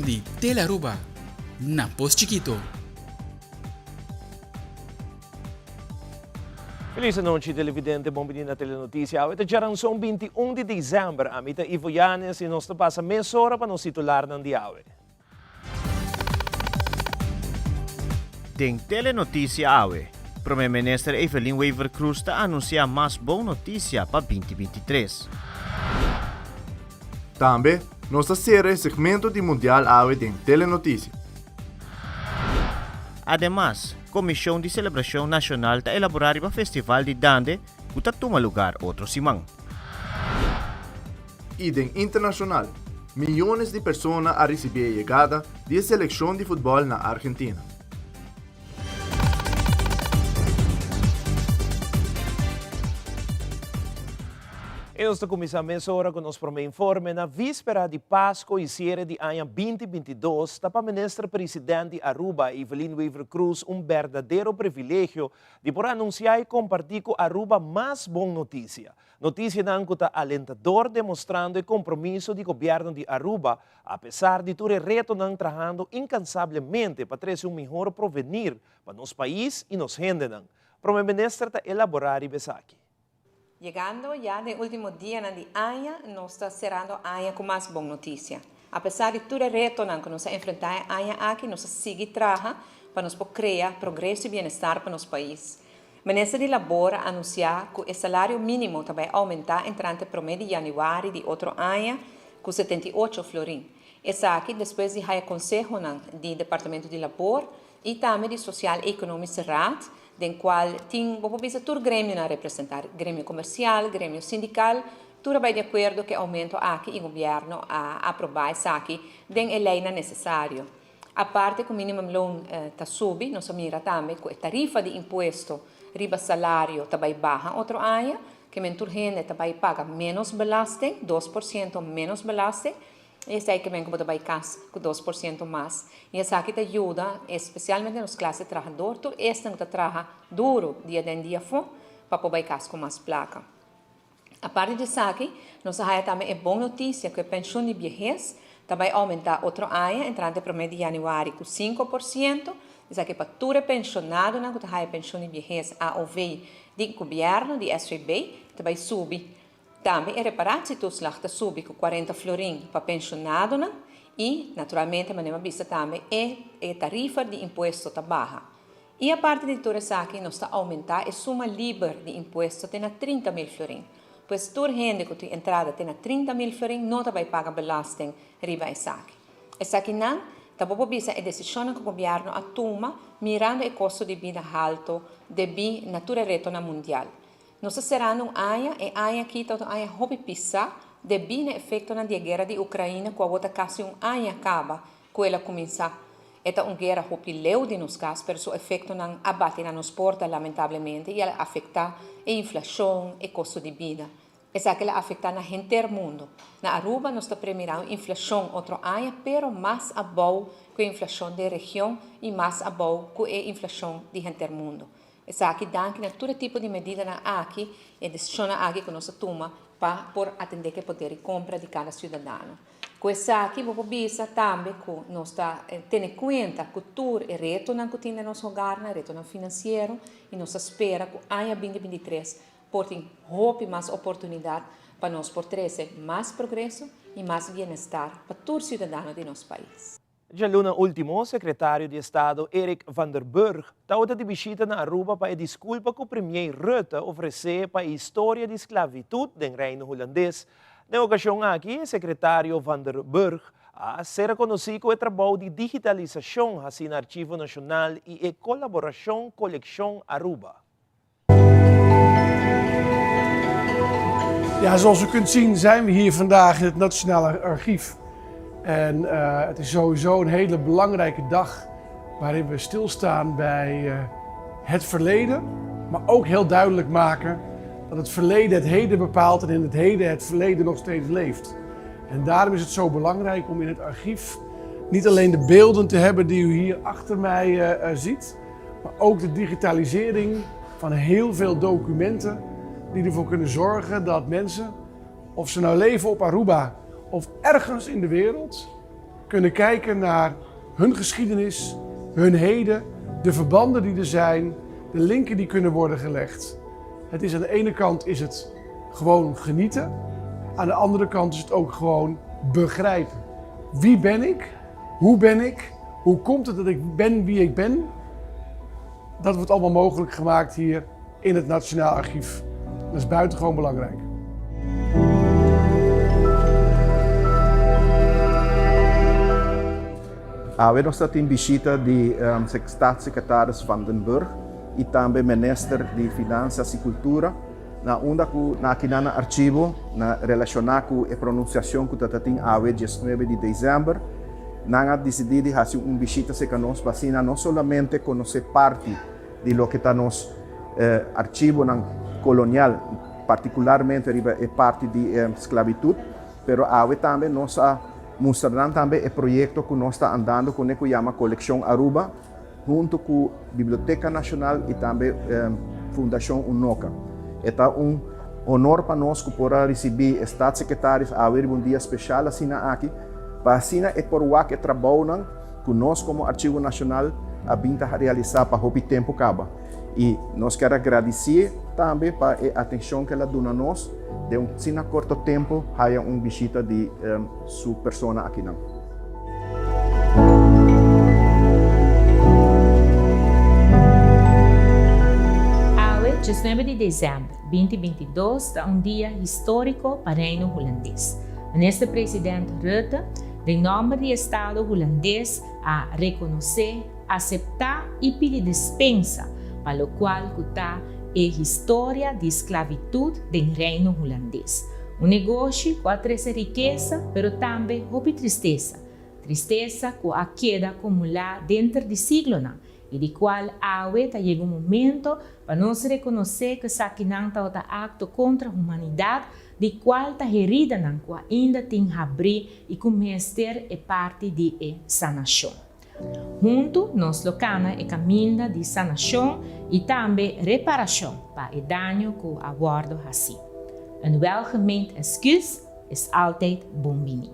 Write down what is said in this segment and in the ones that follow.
Di Telearuba na Pos Chikito. Feliz anochi televidente, bon bini na Telenoticia. Awe ta djaranson 21 di december. Ami ta Ivo Yanes y nos ta pasa mesora pa nos titularnan di awe. Den Telenoticia awe, Prome Minister Evelyn Wever-Croes ta anuncia mas bon noticia pa 2023. Tambe nos ta sera e segmento di Mundial awe den Telenoticia. Ademas, Comision di Celebracion Nacional ta elabora riba Festival di Dande cu ta tuma lugar otro siman. Y den internacional, miyones di persona a ricibi e yegada di e seleccion di futbol na Argentina. I nos ta kuminsá mesora ku nos promé informe. Na víspera di Pasko i siere di aña 2022, ta pa Minister President di Aruba, Evelyn Wever-Croes, un berdadero privilegio di por anunsiá i kompartí ku Aruba mas bon notisia. Notisianan ku ta alentador demostrando e kompromiso di Gobièrnu di Aruba apesar di tur e retonan trahando inkansablemente pa trese un mihor provenir pa nos pais i nos hendenan. Prome Minister ta elaborá riba esaki. Yegando ya den ultimo dianan di aña, nos ta serando aña ku mas bon notisia. Apesar di tur e retonan ku nos a enfrentá e aña aki, nos a sigui traha pa nos por krea progreso i bienestar pa nos pais. Minister di Labor a anunsiá ku e salario mínimo ta bai oumentá entrante promé di yanüari di otro aña ku 78 florin. Esaki despues di haya konsehonan di Departamento di Labor i tambe di Sociaal Economische Raad, den kual tin, bo por bisa tur gremionan representá, gremio komersial, gremio sindikal, tur a bai di akuerdo ku e oumento aki i gobièrnu a aprobá esaki den e leinan nesesario. Aparte ku minimumloon ta subi, nos a mira tambe ku e tarifa di impuesto riba salario ta bai baha otro aña, ke men tur hende ta bai paga ménos belasting, 2% ménos belasting, i esei ke men ku bo ta bai kas ku 2% mas. I esaki ta yuda espesialmente nos klase trahador, tur esnan ku ta traha duru dia den dia afó, pa por bai kas ku mas plaka. Aparte di esaki, nos a haya tambe e bon notisia ku e penshun di biehes ta bai oumentá otro aña entrante promé di yanüari ku 5%. Esaki pa tur e penshonadonan ku ta haya penshun di biehes AOV di gobièrnu di SVB ta bai subi. Tambe e reparatietoeslag ta subi ku 40 florin pa penshonadonan i naturalmente manera mi a bisa tambe e e tarifa di impuesto ta baha. I aparte di tur esaki nos ta oumentá e suma liber di impuesto te na 30.000 florin. Pues tur hende ku tin entrada te na 30.000 florin no ta bai paga belasting riba esaki. Esakinan ta bo por bisa e desishonnan ku gobièrnu a tuma mirando e kosto di bida halto debí na tur e retonan mundial. Nos ta serando un aña, e aña aki ta un aña hopi pisá debí na efektonan di e guera di Ukraina ku awor ta kasi un aña kaba ku el a kuminsá. E ta un guera hopi leu di nos kas, pero su efektonan a bati na nos porta lamentablemente i el a afektá e inflashon, e kosto di bida. Esaki el a afektá na henter mundu. Na Aruba nos ta premirá un inflashon otro aña, pero mas abou ku e inflashon den region i mas abou ku e inflashon di henter mundu. Esaki danki na tur e tipo di medidanan aki, e desishonnan aki ku nos a tuma pa por atendé ku e poder di kompra di kada siudadano. Ku esaki bo por bisa tambe ku nos ta tene kuenta ku tur e retonan ku tin den nos hogarnan, retonan finansiero, i nos ta spera ku aña 2023 por tin hopi mas oportunidat pa nos por trese mas progreso i mas bienestar pa tur siudadano di nos pais. Djaluna ultimo, Sekretario di Estado Eric van der Burg tabata di bishita na Aruba pa e diskulpa ku Premier Rutte ofresé pa e historia di sklabitut den Reino Hulandes. Den okashon aki, Sekretario van der Burg a ser konosí ku e trabou di digitalisashon hasí na Archivo Nashonal i e kolaborashon Kolekshon Aruba. Ja, zoals u kunt zien zijn we hier vandaag in het Nationale Archief. En het is sowieso een hele belangrijke dag waarin we stilstaan bij het verleden, maar ook heel duidelijk maken dat het verleden het heden bepaalt en in het heden het verleden nog steeds leeft. En daarom is het zo belangrijk om in het archief niet alleen de beelden te hebben die u hier achter mij ziet, maar ook de digitalisering van heel veel documenten die ervoor kunnen zorgen dat mensen, of ze nou leven op Aruba of ergens in de wereld, kunnen kijken naar hun geschiedenis, hun heden, de verbanden die er zijn, de linken die kunnen worden gelegd. Het is aan de ene kant is het gewoon genieten, aan de andere kant is het ook gewoon begrijpen. Wie ben ik? Hoe ben ik? Hoe komt het dat ik ben wie ik ben? Dat wordt allemaal mogelijk gemaakt hier in het Nationaal Archief. Dat is buitengewoon belangrijk. Awe nos ta tin bishita di Staatssecretaris Van den Burg y tambe Minister di Finanzas y Cultura na unda cu na akinan na archivo na relaciona cu e pronunciacion cu ta ta tin awe diesnuebe di december. Nan a dicidi di haci un bishita cerca nos pa asina no solamente conoce parti di loke ta nos archivonan colonial, particularmente riba e parti di sclavitud, pero awe tambe nos a mustra nan tambe e proyecto cu nos ta andando cune cu yama Coleccion Aruba, hunto cu Biblioteca Nacional y tambe Fundacion Unoca. E ta un honor pa nos cu por a ricibi e Staatssecretaris awe riba un dia special asina aki, pa asina e por wak e trabounan cu nos como Archivo Nacional a bin ta realisa pa hopi tempo caba. Y nos kier a gradici tambe pa e atencion cu el a duna nos den un asina corto tempo haya un bishita di su persona akinan. Awe, diesnuebe di desèmber binti bintidos, ta un dia históriko pa Reino Hulandes. Minister President Rutte, den nòmber di Estado Hulandes, a rekonosé, aseptá i pidi despensa pa lokual ku ta e historia di sklavitut den Reino Hulandes. Un negoshi ku a trese rikesa pero tambe hopi tristesa. Tristesa ku a keda kumulá denter di siglonan i di kual awe ta yega un momento pa nos rekonosé ku esakinan tabata akto kontra humanidat di kual ta heridanan ku ainda tin habrí i ku mester e parti di e sanashon. Huntu nos lo kana e kaminda di sanashon i tambe reparashon pa e daño ku a wòrdu hasí. Een welgemeend excuus is altijd bon bini.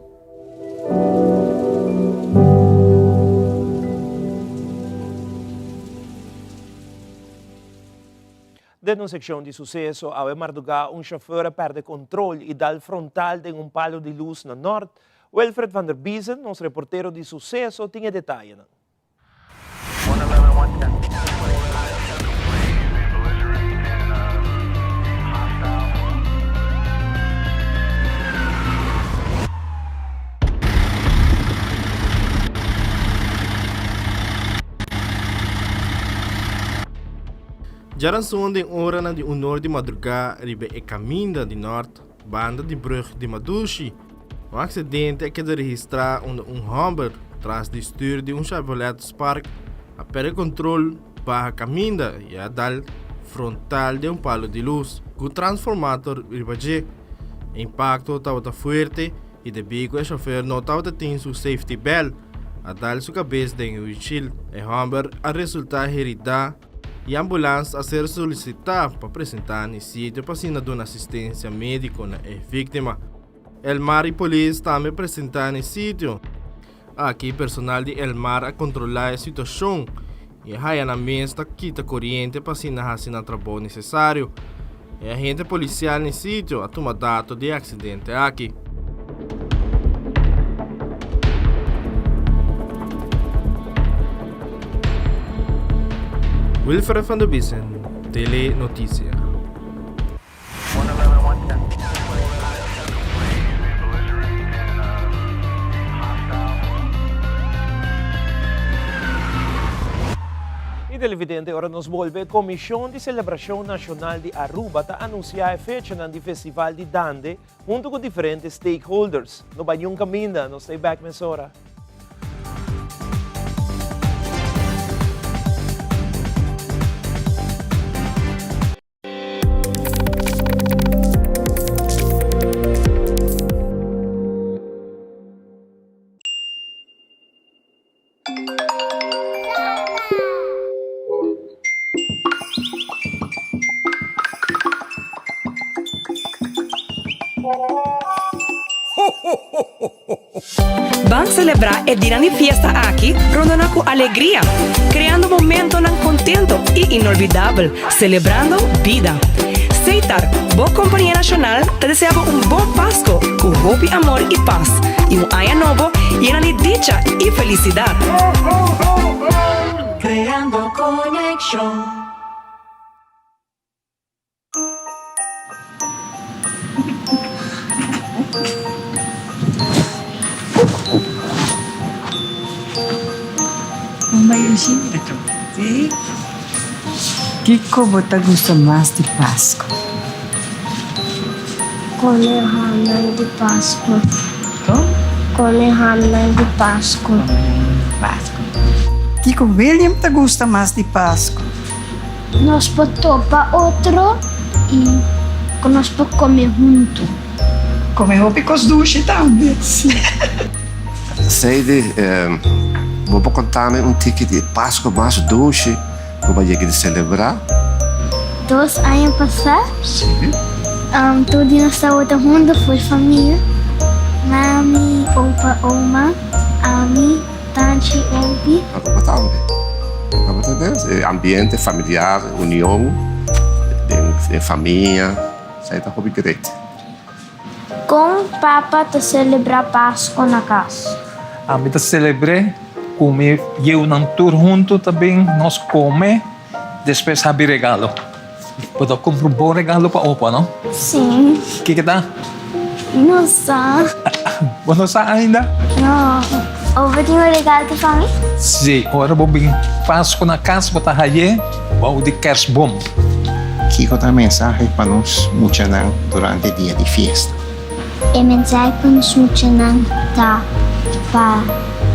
Den un sekshon di suseso, awe mardugá un shofùr a pèrdè kontrol i dal frontal den un palu di lus na Nòrt. Wilfred van der Biezen, nos reportero di suseso, tin e detayenan. Djaranson den oranan di unor di madrugá riba e kaminda di nòrt banda di brùg di Madushi, un aksidente a keda registrá unda un hòmber tras di stür di un Chevrolet Spark a pèrdè kontrol baha kaminda i a dal frontal den un palu di lus ku transformator riba dje. E impakto tabata fuerte i debí ku e shofèr no tabata tin su safety belt a dal su kabes den e windshield. E hòmber a resultá heridá. E ambulans a ser solicita pa presenta n'e sitio pa asina duna asistencia medico na e victima. Elmar y polis tambe presenta n'e sitio. Aki personal di Elmar a controla e situacion y a haya nan mes ta kita coriente pa asina haci nan trabou necesario. E agente policial n'e sitio a tuma dato di e accidente aki. Wilfred van der Biesen, Tele Noticia. Y televidente, ora nos bolbe, Comision di Celebracion Nacional di Aruba ta anuncia e fechanan di Festival di Dande hunto cu diferente stakeholders. No bay niun caminda, nos ta e back mesora. Ban selebrá e dianan di fiesta aki rondoná ku alegria, kreando momentonan kontento i inolvidabel, selebrando bida. Setar, bo kompania nashonal, ta desea bo un bon Pasko ku hopi amor i pas, i un aña nobo yena di dicha i felisidat. Creando conexion. Kiko bo ta gusta mas di Pasku? Come hamnan di Pasku. Come hamnan di Pasku. Kiko William ta gusta mas di Pasku? Nos por topa otro i ku nos por kome huntu. Kome hopi kos dushi tambe. Si. Seidy, bo por konta mi un tiki di e Pasku mas dushi ku bo a yega di selebrá? Dos aña pasá, tur di nos tabata huntu for famia, mami, opa, oma, ami. Tanchi Obi. Aruba tambe. Aruba ta den e ambiente familiar, union den famia, esei ta hopi great. Kon papa ta selebrá Pasko na kas? Ami ta selebr'é ku mi yiunan tur huntu ta bin nos kome, despues habi regalo. Bo ta kumpra un bon regalo pa opa, no? Sí. Kiko ta? No sa. Bo no sa ainda? No. Opa tin un regalo pa mi? Sí. Ora bo bin Pasku na kas bo ta haye bou di kersboom. Kiko ta mensahe pa nos muchanan durante dia di fiesta? E mensahe pa nos muchanan ta pa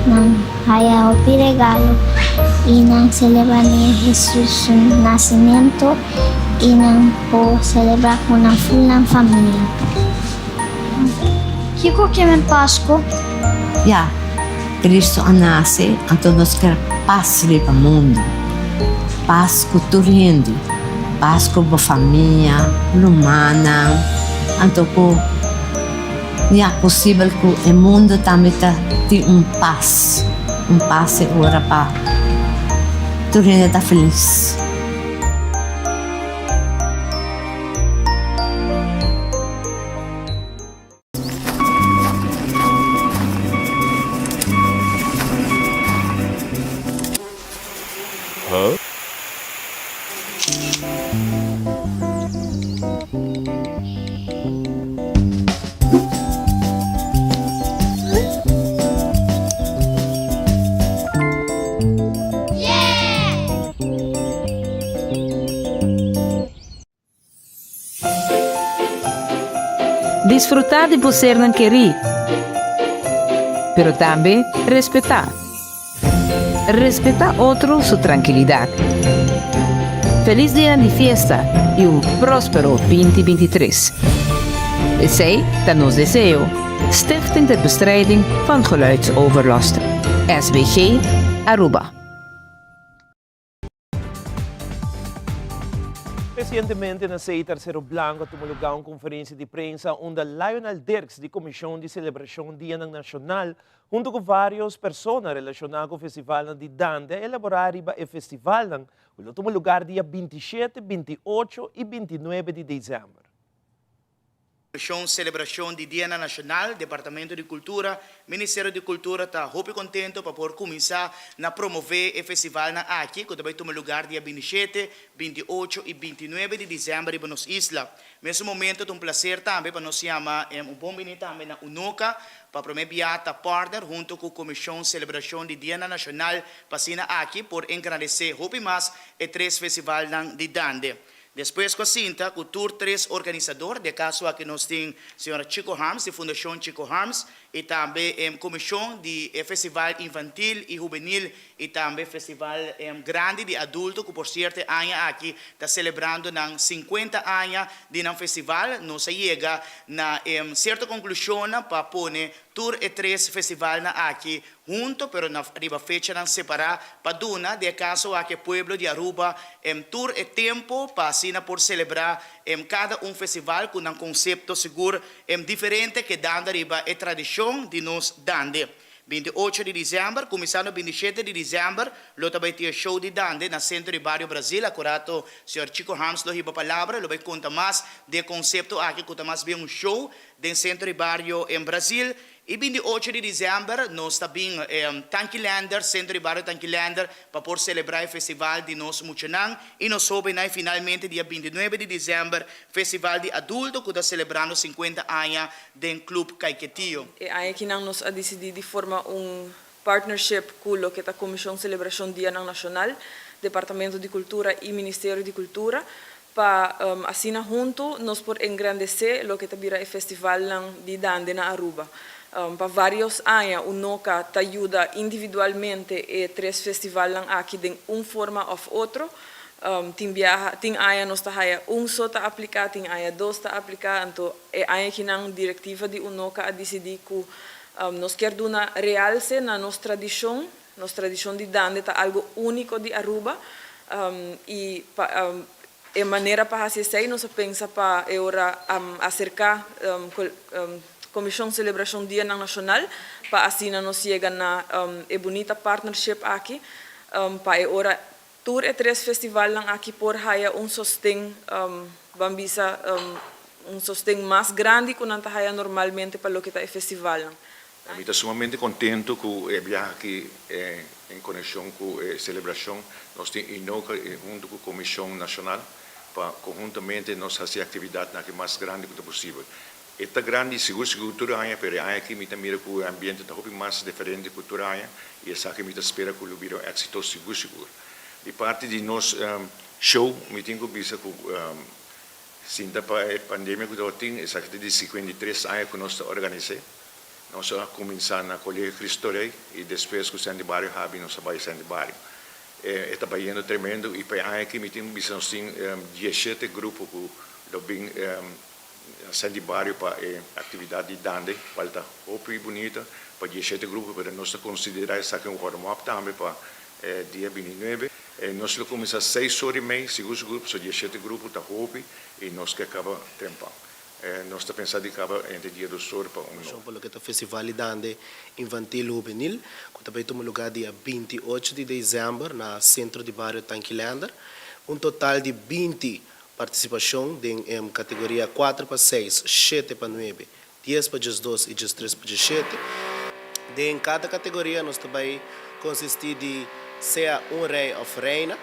nan haya hopi regalo i nan selebrá Niño Hesus su nasementu i nan por selebrá ku nan ful nan famia. Kiko ke men Pasku? Ya, Kristu a nase, anto nos ker pas riba mundu, pas ku tur hende, pas ku bo famia, rumannan, anto ku ya posibel ku e mundu tambe ta tin un pas, un pas e ora pa tur hende ta felis. Disfrutá di bo sernan kerí, pero tambe respetá. Respetá otro su trankilidat. Felis dianan di fiesta i un próspero 2023. Esei ta nos deseo. Stichting ter Bestrijding van Geluidsoverlast, SBG, Aruba. Resientemente na Seitar Cerro Blanco a tuma lugar un conferencia di prensa unda Lionel Dirks di Comision di Celebracion Dianan Nacional hunto cu varios persona relaciona cu festivalnan di Dande a elabora riba e festivalnan cu lo tuma lugar dia 27, 28 y 29 di december. Komishon Selebrashon di Dianan Nashonal, Departamento di Kultura, Ministerio di Kultura ta hopi kontento pa por kuminsá na promové e festivalnan aki ku ta bai tuma lugar dia 27, 28 i 29 di desèmber riba nos isla. Mesun momento ta un plaser tambe pa nos yama un bon bini tambe na UNOCA pa promé bia ta partner hunto ku Komishon Selebrashon di Dianan Nashonal pa asina aki por engrandesé hopi mas e tres festivalnan di Dande. Despues ku a sinta ku tur tres organisador, den e kaso aki nos tin señora Chico Harms di Fundashon Chico Harms i tambe e komishon di e festival infantil i hubenil i tambe festival grandi di adulto ku por sierto e aña aki ta selebrando nan sinkuenta aña di nan festival, nos a yega na sierto konklushonnan pa pone. tur e tres festivalnan aki hunto pero na riba fechanan separa pa duna di e caso aki e pueblo di Aruba tur e tempo pa asina por celebra cada un festival cu nan concepto sigur diferente kedando riba e tradicion di nos dande. 28 di december, cuminsando 27 di december lo ta bay tin e show di dande na Centro di Bario Brasil. Acurato señor Chico Harms lo hiba palabra, lo bay conta mas di e concepto aki cu ta mas bien un show den Centro di Bario en Brasil. Y 28 di december nos ta bin Tanki Leander, Centro di Bario Tanki Leander, pa por celebra e festival di nos muchanan y nos hobennan y finalmente dia 29 di december Festival di Adulto cu ta celebrando 50 aña den Club Caiquetio. E aña akinan nos a disidí di forma un partnership ku loke ta Komishon Selebrashon Dianan Nashonal, Departamento di Kultura i Ministerio di Kultura pa asina huntu nos por engrandesé loke ta bira e festivalnan di dande na Aruba. Pa vários aña UNOCA ta yuda individualmente e tres festivalnan aki den un forma òf otro. Tin biaha, tin aña nos ta haya un so ta apliká, tin aña dos ta apliká, anto e aña akinan direktiva di UNOCA a disidí ku nos kier duna realse na nos tradishon. Nos tradishon di dande ta algo úniko di Aruba i pa e manera pa hasi esei nos a pensa pa e ora aserká Komishon Selebrashon Dianan Nashonal pa asina nos yega na e bunita partnership aki pa e ora tur e tres festivalnan aki por haya un sosten ban bisa un sosten mas grandi ku nan ta haya normalmente pa loke ta e festivalnan. Mi ta sumamente contento cu e biaha aki en conexion cu e celebracion. Nos tin INOCA hunto cu Comision Nacional pa conhuntamente nos haci e actividadnan aki mas grandi cu ta posibel. E ta grandi sigur sigur tur aña pero e aña aki mi ta mira cu e ambiente ta hopi mas diferente cu tur aña y esaki mi ta spera cu lo bira un exito sigur sigur. Di parti di nos show mi tin cu bisa cu sinta pa e pandemia cu tabatin esaki ta di 53 aña cu nos ta organise. Nos a kuminsá na Kolegio Cristo Rey i despues ku Centro di Bario habi nos a bai Centro di Bario. E ta bayendo tremendo i pa e aña aki mi tin bisa nos tin dieshete grupo ku lo bin na Centro di Bario pa e aktividat di dande kual ta hopi bunita pa dieshete grupo pero nos ta konsiderá esaki un warm up tambe pa dia bintinuebe. Nos lo kuminsá seis ora i mei sigur sigur pasobra dieshete grupo ta hopi i nos ke kaba trempan. Nos ta pensa di kaba entre dia dos or pa un no. Pa loke ta Festival di Dande Infantil Hubenil ku ta bai tuma lugá dia 28 di desèmber na Sentro di Bario Tanki Leander. Un total di 20 partisipashon den kategoria kuater pa seis, shete pa nuebe, dies pa 12 i 13 pa 17. Den kada kategoria nos ta bai konsistí di sea un rei òf reina.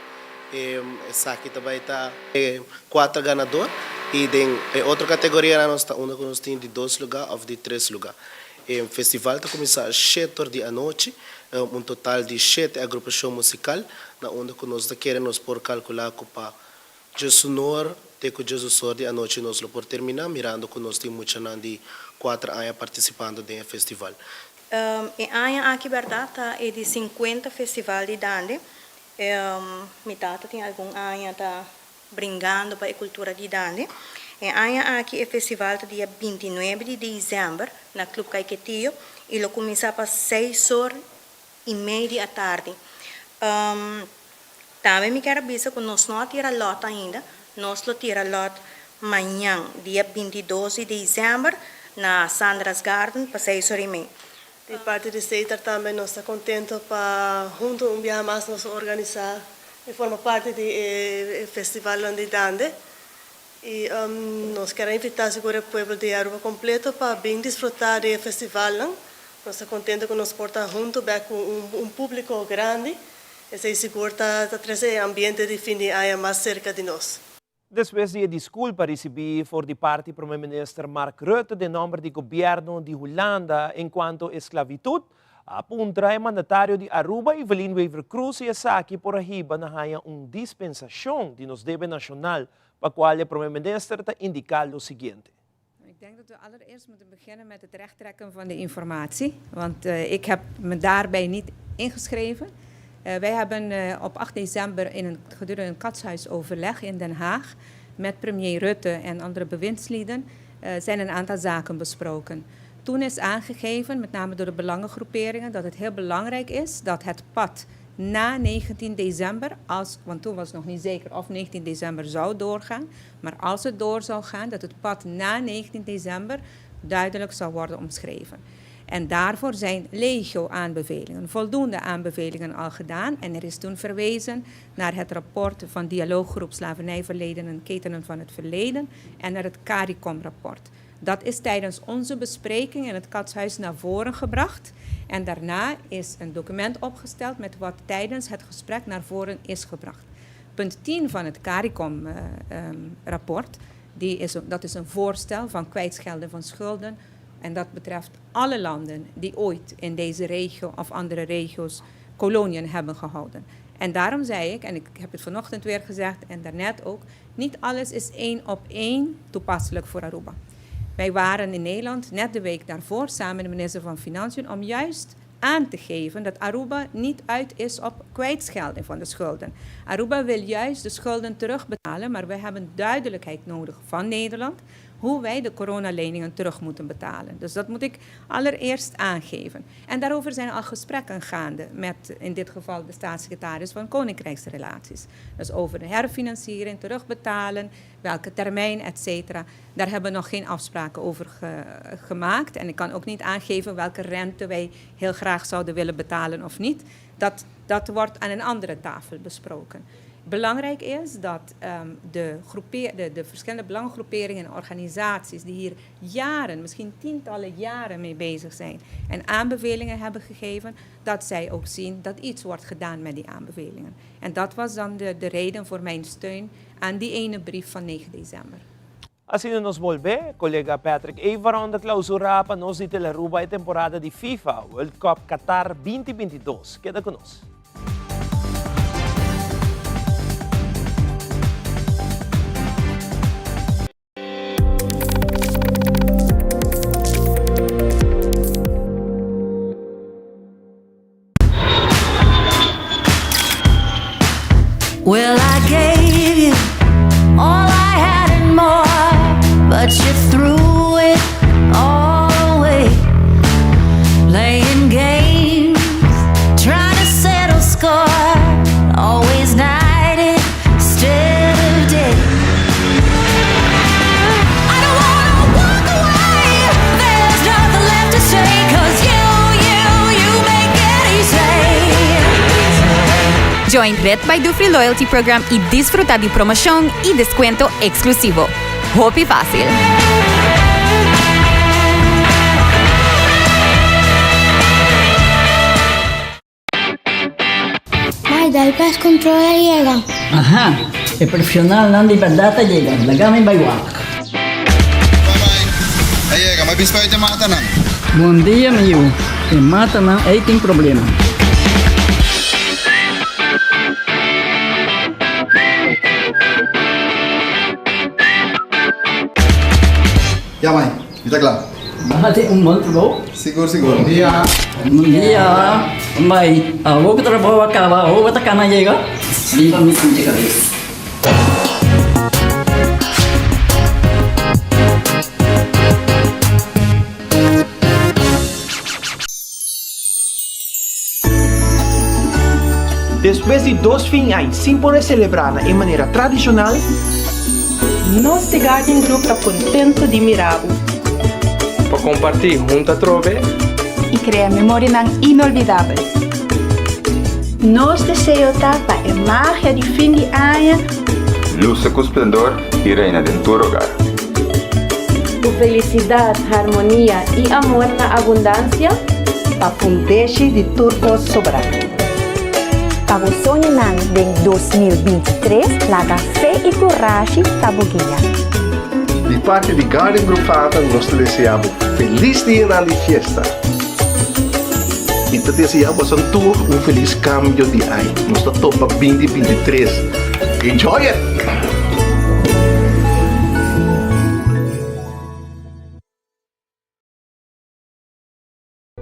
Esaki ta bai ta e kuater ganador i den e otro kategorianan nos ta unda ku nos tin di dos lugá òf di tres lugá. E festival ta kuminsá shete or di anochi, un total di shete agrupashon musikal na unda ku nos ta kere nos por kalkulá ku pa djesunor te ku djesdusor di anochi nos lo por terminá mirando ku nos tin muchanan di kuater aña partisipando den e festival. E aña aki bèrdat ta e di 50 festival di Dande. Mi tata tin algun aña ta bringando pa e cultura di Dande. E aña aki e festival ta dia 29 di december na Club Caiquetio y lo cuminsa pa seis or y mei di atardi. Tambe mi kier a bisa cu nos no a tira lot ainda. Nos lo tira lot mañan dia 22 di december na Sandra's Garden pa seis or y mei. Di parti di Setar tambe nos ta contento pa hunto un biaha mas nos organisa y forma parti di e festivalnan di Dande. Y nos kier a invita sigur e pueblo di Aruba completo pa bin disfruta di e festivalnan. Nos ta contento cu nos por ta hunto bek cu un publico grandi. Esey sigur ta trece e ambiente di fin di aña mas cerca di nos. Despues di e disculpa ricibi for di parti Prome Minister Mark Rutte den nomber di Gobierno di Hulanda encuanto esclavitud, a puntra e mandatario di Aruba Evelyn Wever-Croes si esaki por a hiba na haya un dispensacion di nos debe nacional pa cual e Prome Minister ta indica lo siguiente. Ik denk dat we allereerst moeten beginnen met het rechttrekken van de informatie, want ik heb me daarbij niet ingeschreven. Wij hebben op 8 december in een, gedurende een katshuisoverleg in Den Haag met premier Rutte en andere bewindslieden zijn een aantal zaken besproken. Toen is aangegeven, met name door de belangengroeperingen, dat het heel belangrijk is dat het pad na 19 december, als, want toen was nog niet zeker of 19 december zou doorgaan, maar als het door zou gaan, dat het pad na 19 december duidelijk zou worden omschreven. En daarvoor zijn legio aanbevelingen, voldoende aanbevelingen al gedaan. En er is toen verwezen naar het rapport van dialooggroep Slavernijverleden en Ketenen van het Verleden en naar het CARICOM-rapport. Dat is tijdens onze bespreking in het Katshuis naar voren gebracht. En daarna is een document opgesteld met wat tijdens het gesprek naar voren is gebracht. Punt 10 van het CARICOM-rapport, die is, dat is een voorstel van kwijtschelden van schulden. En dat betreft alle landen die ooit in deze regio of andere regio's koloniën hebben gehouden. En daarom zei ik, en ik heb het vanochtend weer gezegd en daarnet ook, niet alles is één op één toepasselijk voor Aruba. Wij waren in Nederland net de week daarvoor samen met de minister van Financiën om juist aan te geven dat Aruba niet uit is op kwijtschelding van de schulden. Aruba wil juist de schulden terugbetalen, maar we hebben duidelijkheid nodig van Nederland hoe wij de coronaleningen terug moeten betalen. Dus dat moet ik allereerst aangeven. En daarover zijn al gesprekken gaande met in dit geval de staatssecretaris van Koninkrijksrelaties. Dus over de herfinanciering, terugbetalen, welke termijn, et cetera. Daar hebben we nog geen afspraken over gemaakt. En ik kan ook niet aangeven welke rente wij heel graag zouden willen betalen of niet. Dat, dat wordt aan een andere tafel besproken. Belangrijk is dat de, groepeer, de, de verschillende belangengroeperingen en organisaties die hier jaren, misschien tientallen jaren mee bezig zijn en aanbevelingen hebben gegeven, dat zij ook zien dat iets wordt gedaan met die aanbevelingen. En dat was dan de, de reden voor mijn steun aan die ene brief van 9 december. Asina nos bolbe, kolega Patrick Everon ta klousurá pa nos di Telearuba e temporada di FIFA World Cup Qatar 2022. Keda ku nos. Well, I gave you all I had and more, but you threw it all away. Playing games, trying to settle score, always night instead of day. I don't wanna walk away. There's nothing left to say, 'cause you, you, you make it easy. Join Red by Dufry Loyalty Program y disfruta di promocion y descuento exclusivo. Hopi facil! Mai, dal pest control a yega. Aha, e profesionalnan di bèrdat a yega, laga mi bai wak. A yega, mi a bin spuit e matanan. Bon dia mi yu, e matanan ei tin problema. Ya mai, mi ta kla. Bati un bon trabou. Sigur sigur. Bon dia. Bon dia. Mai, awor ku trabou a kaba, awor bo ta kana yega? Riba mi punta kabes. Despues di dos fin añ sin por e selebrá na e manera tradishonal, Nos di Guardian Group ta contento di mira bo. Pa comparti hunto atrobe. Y crea memorianan inolvidabel. Nos deseo ta pa e magia di fin di aña. Lusa cu splendor y reina den tur hogar. Cu felicidad, harmonia y amor na abundancia. Pa fundeshi di tur cos sobra. Pa bo soñonan den 2023 laga fe y curashi ta bo guia. Di parti di Guardian Group Fata nos ta desea bo felis dianan di fiesta y ta desea boso tur un felis cambio di aña. Nos ta topa 2023. Enjoy it!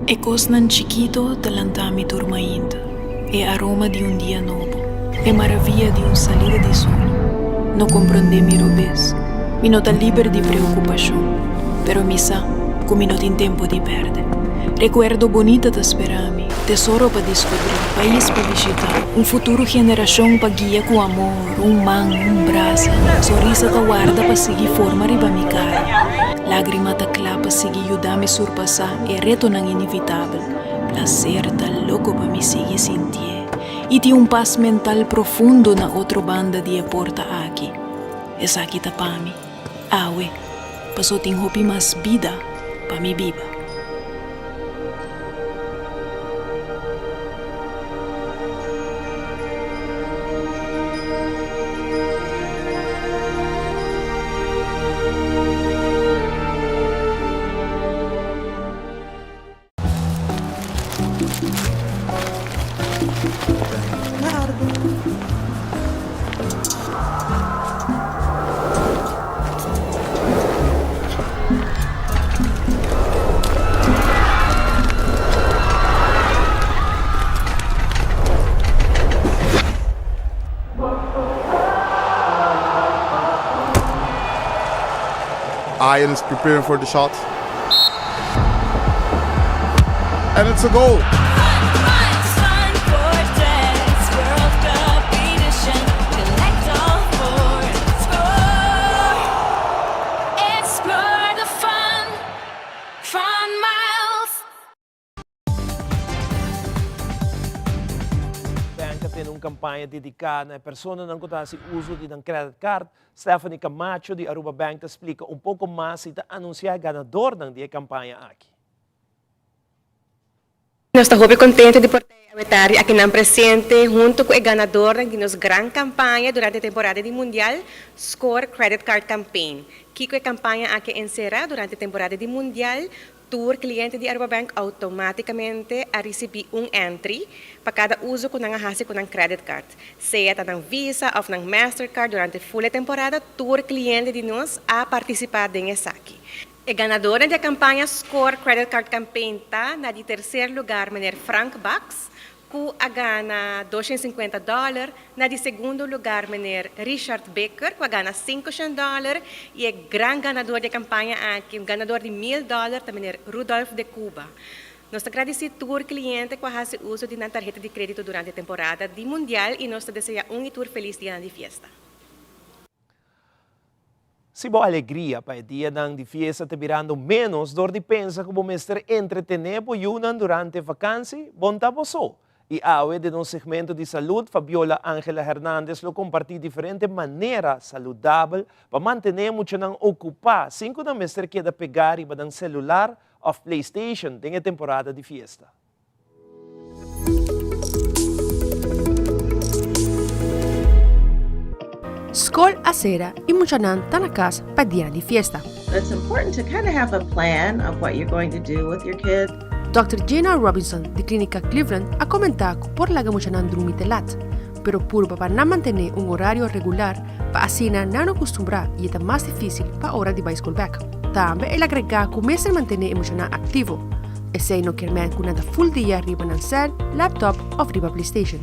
E kosnan chikito ta lanta mi tur mainta, e aroma di un dia nobo, e maravia di un salida di solo. No komprondé mi robes, mi no ta liber di preokupashon, pero mi sa. Ku mi no tin tempu di pèrdè. Rekuerdo bunita ta spera mi, tesoro pa diskubrí, pais pa bishitá, un futuro generashon pa guia ku amor, un man, un brasa, sonrisa ta warda pa sigui forma riba mi kara, lágrima ta kla pa sigui yuda mi surpasá e retonan inevitabel, plaser ta loko pa mi sigui sintié i tin un pas mental profundo na otro banda di e porta aki. Esaki ta pa mi. Awe, paso tin hopi mas bida pa mi biba. Ian is preparing for the shot. And it's a goal. Bank a tene un campaña dedica na e personanan cu ta haci uzo di nan credit card. Stephanie Camacho di Aruba Bank ta splica un poco mas y ta anuncia e ganadornan di e campaña aki. Nos ta hopi contento di por ta e awe tardi akinan presente hunto cu e ganadornan di nos gran campaña durante e temporada di Mundial, Score Credit Card Campaign. Kico e campaña aki a encera durante e temporada di Mundial? Tur cliente di Aruba Bank automaticamente a ricibi un entry pa cada uzo cu nan a haci cu nan credit card. Sea ta nan Visa of nan Mastercard durante full e temporada tur cliente di nos a participa den esaki. E ganadornan di e campaña Score Credit Card Campaign ta na di tercer lugar meneer Frank Bax cu a gana 250 dollar, na di segundo lugar meneer Richard Bikker cu a gana 500 dollar y e gran ganador di e campaña aki, un ganador di 1000 dollar ta meneer Rudolf de Cuba. Nos ta gradici tur cliente cu a haci uzo di nan tarheta di credito durante e temporada di Mundial y nos ta desea un y tur feliz dianan di fiesta. Si bo alegria pa e dianan di fiesta ta birando ménos dor di pensa ku bo mester entretené bo yunan durante vakansi, bo n'ta bo so. I awe den nos segmento di salud, Fabiola Angela Hernandez lo kompartí diferente manera saludabel pa mantené muchanan okupá sin ku nan mester keda pegá riba nan selular òf playstation den e temporada di fiesta. Skol a sera i muchanan ta na kas pa dia di fiesta. It's important to kind of have a plan of what you're going to do with your kids. Dòkter Gina Robinson di Klínika Cleveland a komentá ku por laga muchanan drumi te lat, pero purba pa nan mantené un orario regular pa asina nan no kustumbrá i e ta mas difísil pa ora di bai skol bèk. Tambe el agregá ku mester mantené e muchanan aktivo. Esei no kier men ku nan ta ful dia riba nan sèl, laptop òf riba playstation.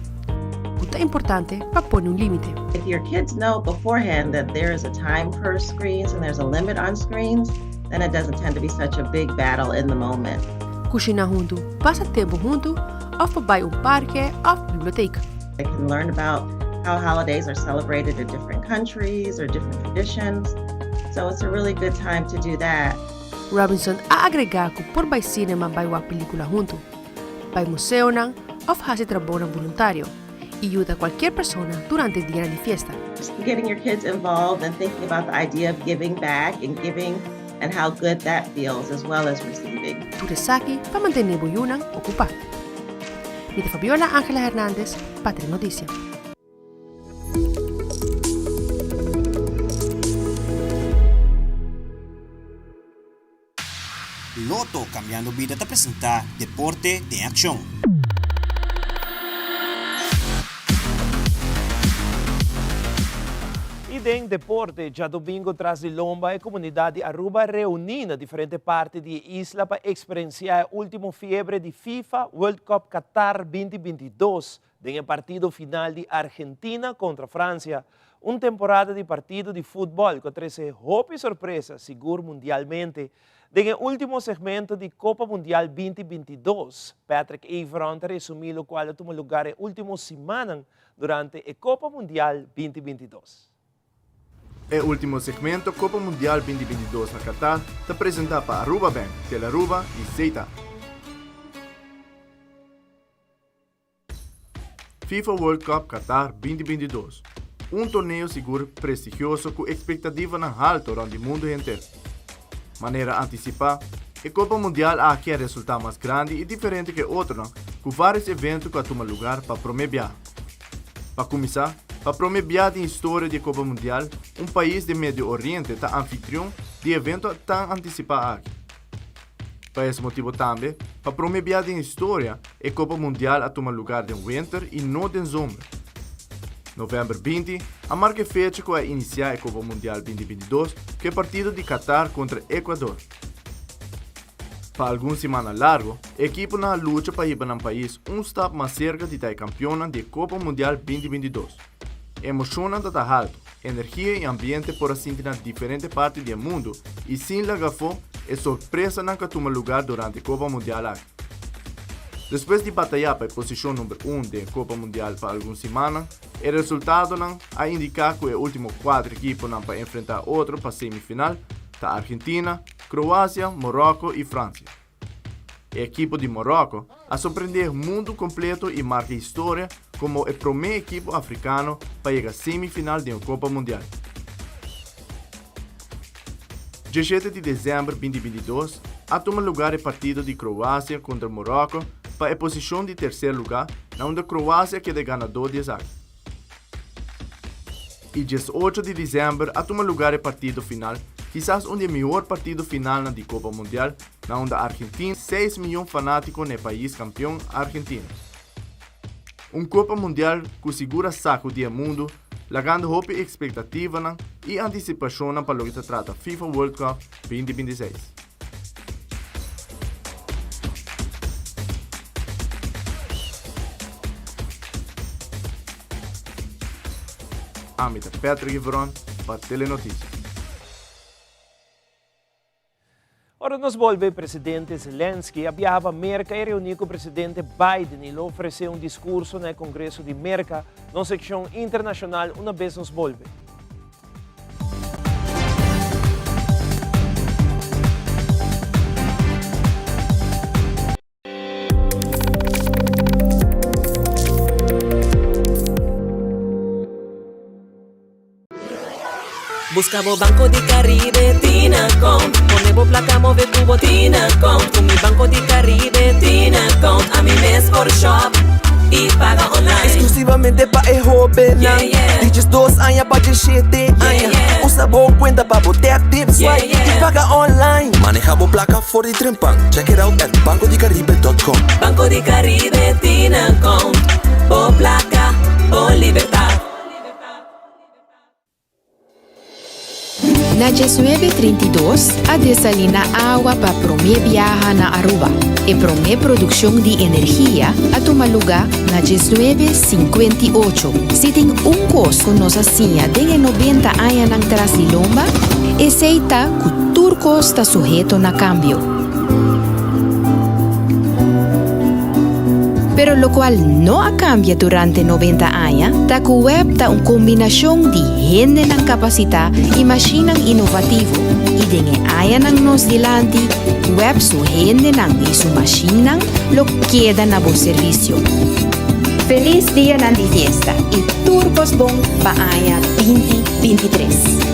Ku ta importante pa pone un límite. If your kids know beforehand that there is a time for screens and there's a limit on screens, then it doesn't tend to be such a big battle in the moment. Kushiná huntu, pasa tempu huntu òf pa bai un parke òf bibliotek. They can learn about how holidays are celebrated in different countries or different traditions. So it's a really good time to do that. Robinson a agregá ku por bai sinema bai wak pelíkula huntu, bai museonan òf hasi trabounan boluntario i yuda kualkier persona durante dianan di fiesta. Getting your kids involved and thinking about the idea of giving back and giving and how good that feels as well as receiving. Tur esaki pa mantené bo yunan okupá. Mi ta Fabiola Angela Hernandez pa Telenoticia. Lotto Cambiando Bida ta presenta Deporte den Accion. Y den deporte, djadomingo tras di lomba e comunidad di Aruba a reuni na diferente parti di e isla pa experiencia e ultimo fiebre di FIFA World Cup Qatar 2022. Den e partido final di Argentina kontra Fransia, un temporada di partido di futbòl ku a trese hopi sorpresa sigur mundialmente. Den e ultimo segmento di Copa Mundial 2022, Patrick Everon ta resumi locual a tuma lugar e ultimo simannan durante e Copa Mundial 2022. E ultimo segmento Copa Mundial 2022 na Qatar ta presenta pa Aruba Bank, Telaruba y Zeta. FIFA World Cup Qatar 2022, un torneo sigur prestigioso cu expectativanan halto rond di mundo henter. Manera anticipa, e Copa Mundial aki a resulta mas grandi y diferente cu e otronan cu varios evento cu a tuma lugar pa prome biaha. Pa cuminsa, pa prome biaha den historia di e Copa Mundial, un pais den Medio Oriente ta anfitrion di e evento tan anticipa aki. Pa es motibo tambe, pa prome bia den historia, e Copa Mundial a tuma lugar den winter y no den zomer. November 20 a marca e fecha cu a inicia e Copa Mundial 2022 cu e partido di Qatar contra Ecuador. Pa algun simana largo, e ekiponan a lucha pa hiba nan pais un stap mas cerca di ta e campeonnan di e Copa Mundial 2022. Emocionnan ta ta halto. Energia i ambiente por a sinti na diferente parti di e mundu i sin laga afó e sorpresanan ku a tuma lugá durante e Kopa Mundial aki. Despues di batayá pa e posishon number un den e Kopa Mundial pa algun simannan, e resultadonan a indiká ku e último kuater ekiponan pa enfrentá otro pa semifinal ta Argentina, Kroasia, Moròko i Fransia. E ekipo di Morocco a sorprende mundu kompleto i marka historia komo e promé ekipo afrikano pa yega semifinal den e Kopa Mundial. Diesshete di desèmber 2022 a tuma lugar e partido di Kroasia kontra Morocco pa e posishon di terser lugá na unda Kroasia keda e ganadó di esaki. I 18 di december a tuma lugar e partido final, kisas un di e mihor partido finalnan di Copa Mundial, na unda Argentina 6 miyon fanatico na e pais campeon Argentina. Un Copa Mundial cu sigur a sacudi e mundo, lagando hopi expectativanan y anticipacionnan pa loke ta trata FIFA World Cup 2026. Ami ta Patrick Ivron pa Telenoticias. Ora nos bolbe, presidente Zelensky a biaha pa Merca y reuni cu presidente Biden y lo ofrece un discurso na e Congreso di Merca. Nos seccion internacional una bes nos bolbe. Busca bo Banco di Caribe tin account. Pone bo placa move cu bo tin account. Cu mi Banco di Caribe tin account. Ami mes por shop y paga online. Exclusivamente pa e hobennan di 12 aña pa 17 aña. Usa bo cuenta pa bo tap, tip, swipe y paga online. Maneha bo placa for di trempan. Check it out at bancodicaribe.com. Banco di Caribe tin account. Bo placa, bo libertad. Na 1932 a desalina awa pa prome biaha na Aruba. E prome produccion di energia a tuma luga na 1958. Si tin un cos cu nos a siña den e 90 añanan tras di lomba, esey ta cu tur cos ta suheto na cambio. Pero locual no a cambia durante 90 aña ta cu web ta un combinacion di hendenan capacita y mashinnan innovativo y den e añanan nos dilanti web su hendenan y su mashinnan lo keda na bo servicio. Feliz dianan di fiesta y tur cos bon pa aña 2023.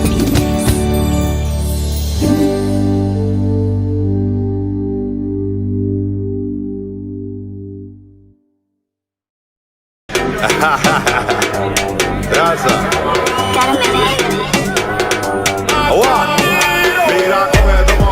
Raza. Awa. Mira con el domo.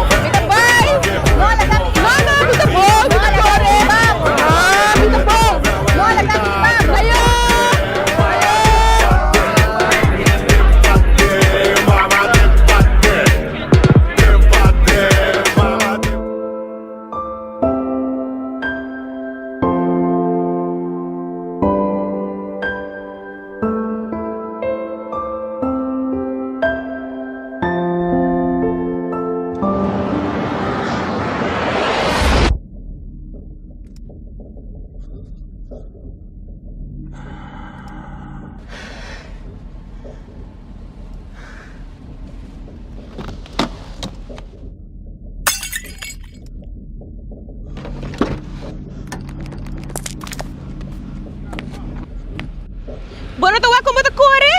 Bo no ta wak kon bo ta kore?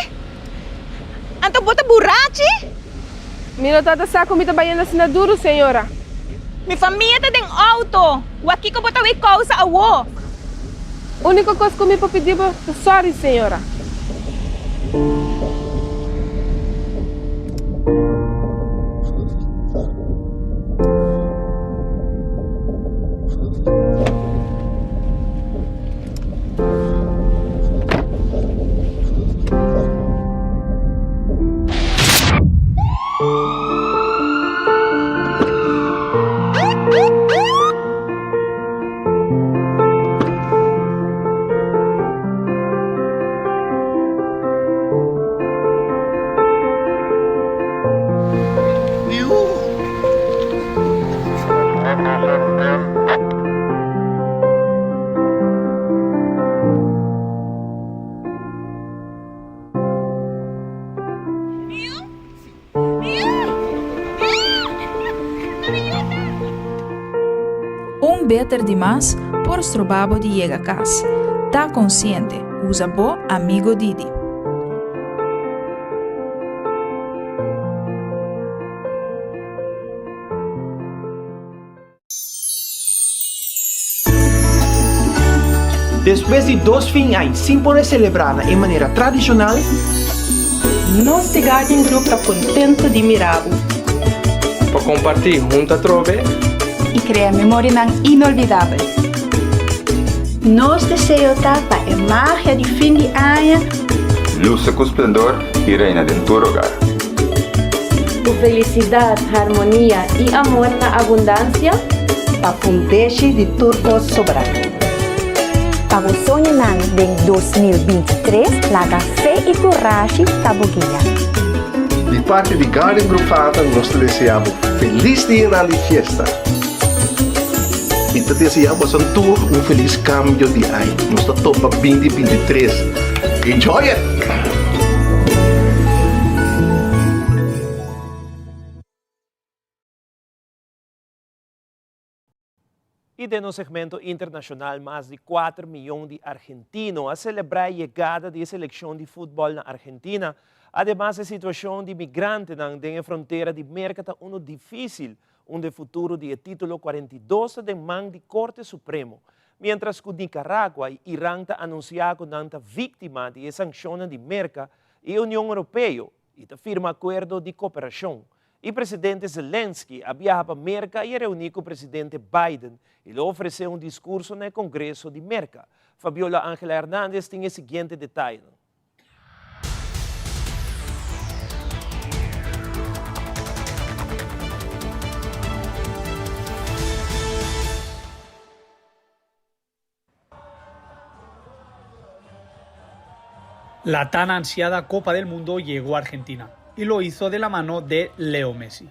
Anto bo ta burachi? Mi no tabata sa ku mi ta bayendo asina duru, señora. Mi famia ta den outo. Wak kiko bo ta wei kousa awo. Úniko kos ku mi por pidi bo ta sòri, señora. Un beter di mas por stroba bo di yega cas. Ta consciente, usa bo Amigo Didi. Despues di dos fin añ sin por e selebrá na e manera tradishonal, Nos di Guardian Group ta contento di mira bo. Pa comparti hunto atrobe. Y crea memorianan inolvidabel. Nos deseo ta pa e magia di fin di aña. Luce cu splendor y reina den tur hogar. Cu felicidad, harmonia y amor na abundancia. Pa fundeshi di tur cos sobra. Pa bo soñonan den 2023 laga fe y curashi ta bo guia. Di parti di Garden Group Vader nos ta desea bo feliz dianan di fiesta y ta desea boso tur un feliz cambio di aña. Nos ta topa 2023. Enjoy it! I den nos segmento internashonal mas di kuater miyon di argentino a selebrá e yegada di e selekshon di futbòl na Argentina. Ademas e situashon di migrantenan den e frontera di Merka ta unu difísil, unda e futuro di e título 42 ta den man di Korte Supremo. Miéntras ku Nicaragua i Iran ta anunsiá ku nan ta víktima di e sankshonnan di Merka i e Union Europeo i ta firma akuerdo di koperashon. I presidente Zelensky a biaha pa Merka i a reuní ku presidente Biden i lo ofresé un diskurso na e Kongreso di Merka. Fabiola Angela Hernandez tin e siguiente detayenan. La tan ansiada Copa del Mundo llegó a Argentina y lo hizo de la mano de Leo Messi.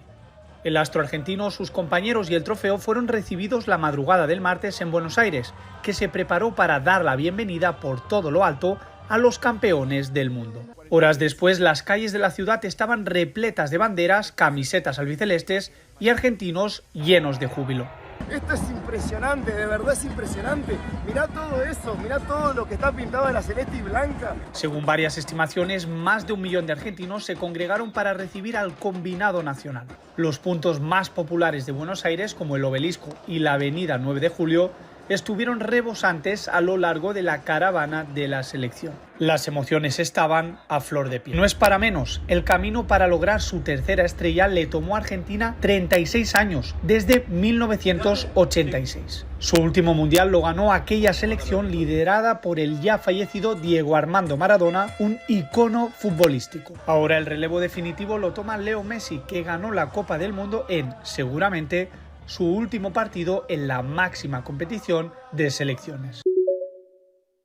El astro argentino, sus compañeros y el trofeo fueron recibidos la madrugada del martes en Buenos Aires, que se preparó para dar la bienvenida por todo lo alto a los campeones del mundo. Horas después, las calles de la ciudad estaban repletas de banderas, camisetas albicelestes y argentinos llenos de júbilo. Esto es impresionante, de verdad es impresionante. Mirá todo eso, mirá todo lo que está pintado de la celeste y blanca. Según varias estimaciones, más de un millón de argentinos se congregaron para recibir al combinado nacional. Los puntos más populares de Buenos Aires, como el Obelisco y la Avenida 9 de Julio, estuvieron rebosantes a lo largo de la caravana de la selección. Las emociones estaban a flor de piel. No es para menos, el camino para lograr su tercera estrella le tomó a Argentina 36 años, desde 1986. Su último mundial lo ganó aquella selección liderada por el ya fallecido Diego Armando Maradona, un icono futbolístico. Ahora el relevo definitivo lo toma Leo Messi, que ganó la Copa del Mundo en, seguramente, su último partido en la máxima competición de selecciones.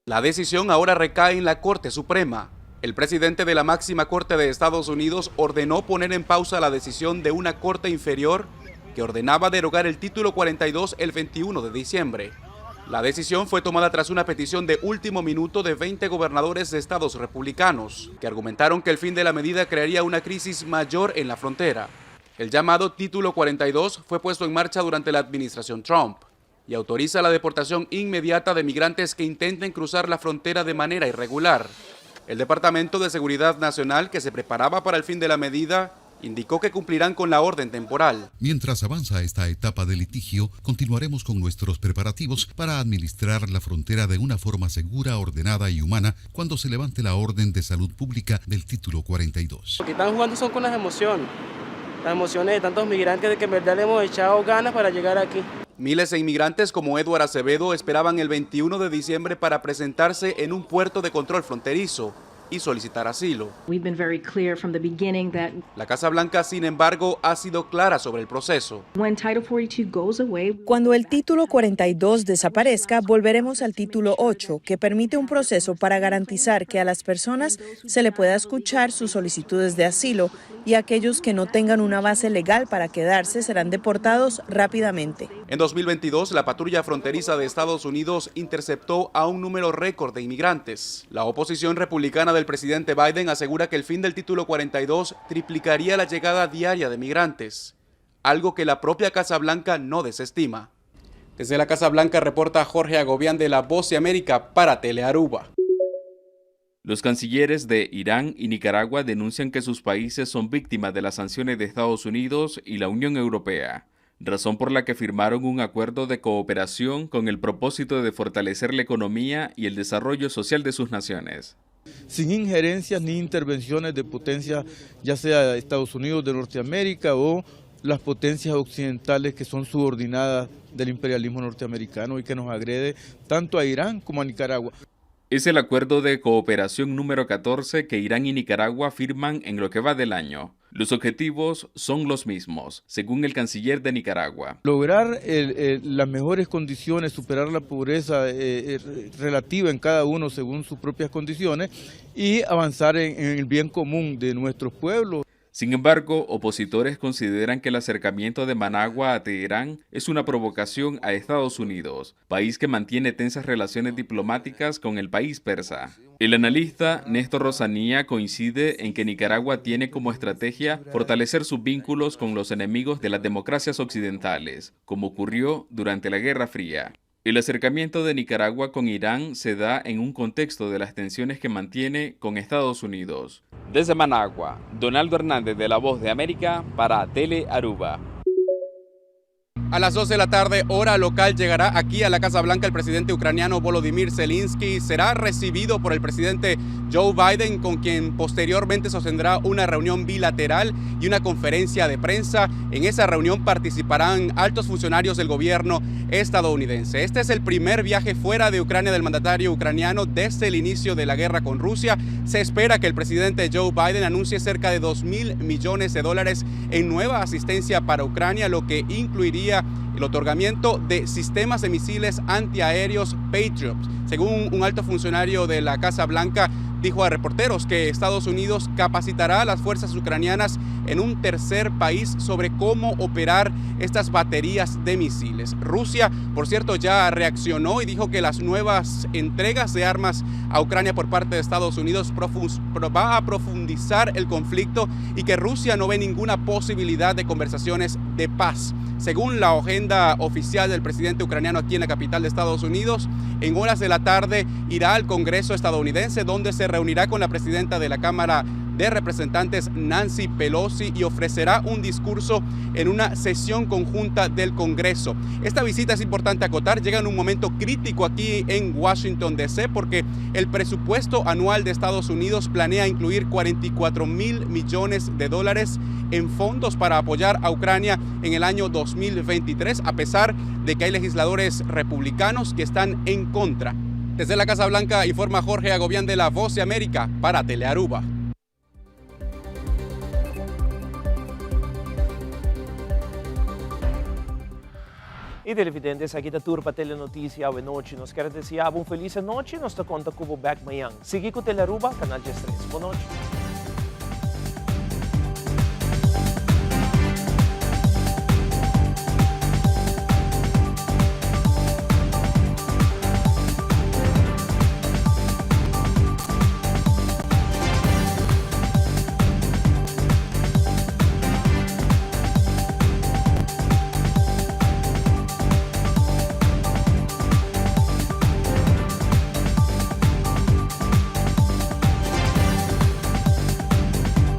La decisión ahora recae en la Corte Suprema. El presidente de la máxima Corte de Estados Unidos ordenó poner en pausa la decisión de una corte inferior que ordenaba derogar el título 42 el 21 de diciembre. La decisión fue tomada tras una petición de último minuto de 20 gobernadores de estados republicanos, que argumentaron que el fin de la medida crearía una crisis mayor en la frontera. El llamado Título 42 fue puesto en marcha durante la administración Trump y autoriza la deportación inmediata de migrantes que intenten cruzar la frontera de manera irregular. El Departamento de Seguridad Nacional, que se preparaba para el fin de la medida, indicó que cumplirán con la orden temporal. Mientras avanza esta etapa de litigio, continuaremos con nuestros preparativos para administrar la frontera de una forma segura, ordenada y humana cuando se levante la orden de salud pública del título 42. Lo que están jugando son con las emociones, las emociones de tantos migrantes de que en verdad le hemos echado ganas para llegar aquí. Miles de inmigrantes como Eduardo Acevedo esperaban el 21 de diciembre para presentarse en un puerto de control fronterizo y solicitar asilo. La Casa Blanca, sin embargo, ha sido clara sobre el proceso. Cuando el título 42 desaparezca, volveremos al título 8, que permite un proceso para garantizar que a las personas se le pueda escuchar sus solicitudes de asilo y aquellos que no tengan una base legal para quedarse serán deportados rápidamente. En 2022, la patrulla fronteriza de Estados Unidos interceptó a un número récord de inmigrantes. La oposición republicana del presidente Biden asegura que el fin del título 42 triplicaría la llegada diaria de migrantes, algo que la propia Casa Blanca no desestima. Desde la Casa Blanca reporta Jorge Agobián de La Voz de América para Telearuba. Los cancilleres de Irán y Nicaragua denuncian que sus países son víctimas de las sanciones de Estados Unidos y la Unión Europea, razón por la que firmaron un acuerdo de cooperación con el propósito de fortalecer la economía y el desarrollo social de sus naciones. Sin injerencias ni intervenciones de potencias, ya sea Estados Unidos de Norteamérica o las potencias occidentales que son subordinadas del imperialismo norteamericano y que nos agrede tanto a Irán como a Nicaragua. Es el acuerdo de cooperación número 14 que Irán y Nicaragua firman en lo que va del año. Los objetivos son los mismos, según el canciller de Nicaragua. Lograr las mejores condiciones, superar la pobreza relativa en cada uno según sus propias condiciones y avanzar en el bien común de nuestros pueblos. Sin embargo, opositores consideran que el acercamiento de Managua a Teherán es una provocación a Estados Unidos, país que mantiene tensas relaciones diplomáticas con el país persa. El analista Néstor Rosanía coincide en que Nicaragua tiene como estrategia fortalecer sus vínculos con los enemigos de las democracias occidentales, como ocurrió durante la Guerra Fría. El acercamiento de Nicaragua con Irán se da en un contexto de las tensiones que mantiene con Estados Unidos. Desde Managua, Donaldo Hernández de La Voz de América para Tele Aruba. A las 2 de la tarde, hora local, llegará aquí a la Casa Blanca el presidente ucraniano Volodymyr Zelensky. Será recibido por el presidente Joe Biden, con quien posteriormente sostendrá una reunión bilateral y una conferencia de prensa. En esa reunión participarán altos funcionarios del gobierno estadounidense. Este es el primer viaje fuera de Ucrania del mandatario ucraniano desde el inicio de la guerra con Rusia. Se espera que el presidente Joe Biden anuncie cerca de 2.000 millones de dólares en nueva asistencia para Ucrania, lo que incluiría el otorgamiento de sistemas de misiles antiaéreos Patriot. Según un alto funcionario de la Casa Blanca, dijo a reporteros que Estados Unidos capacitará a las fuerzas ucranianas en un tercer país sobre cómo operar estas baterías de misiles. Rusia, por cierto, ya reaccionó y dijo que las nuevas entregas de armas a Ucrania por parte de Estados Unidos va a profundizar el conflicto y que Rusia no ve ninguna posibilidad de conversaciones de paz. Según la agenda oficial del presidente ucraniano aquí en la capital de Estados Unidos, en horas de la tarde irá al Congreso estadounidense, donde se reunirá con la presidenta de la Cámara de Representantes, Nancy Pelosi, y ofrecerá un discurso en una sesión conjunta del Congreso. Esta visita, es importante acotar, llega en un momento crítico aquí en Washington, D.C., porque el presupuesto anual de Estados Unidos planea incluir 44 mil millones de dólares en fondos para apoyar a Ucrania en el año 2023, a pesar de que hay legisladores republicanos que están en contra. Desde la Casa Blanca informa Jorge Agobián de La Voz de América para Telearuba. Y televidente, esaki ta tur pa Telenoticia awe nochi. Nos kier desea bo un feliz anochi y nos ta conta cu bo bek mañan. Sigui cu Telearuba, Canal 13. Bon nochi.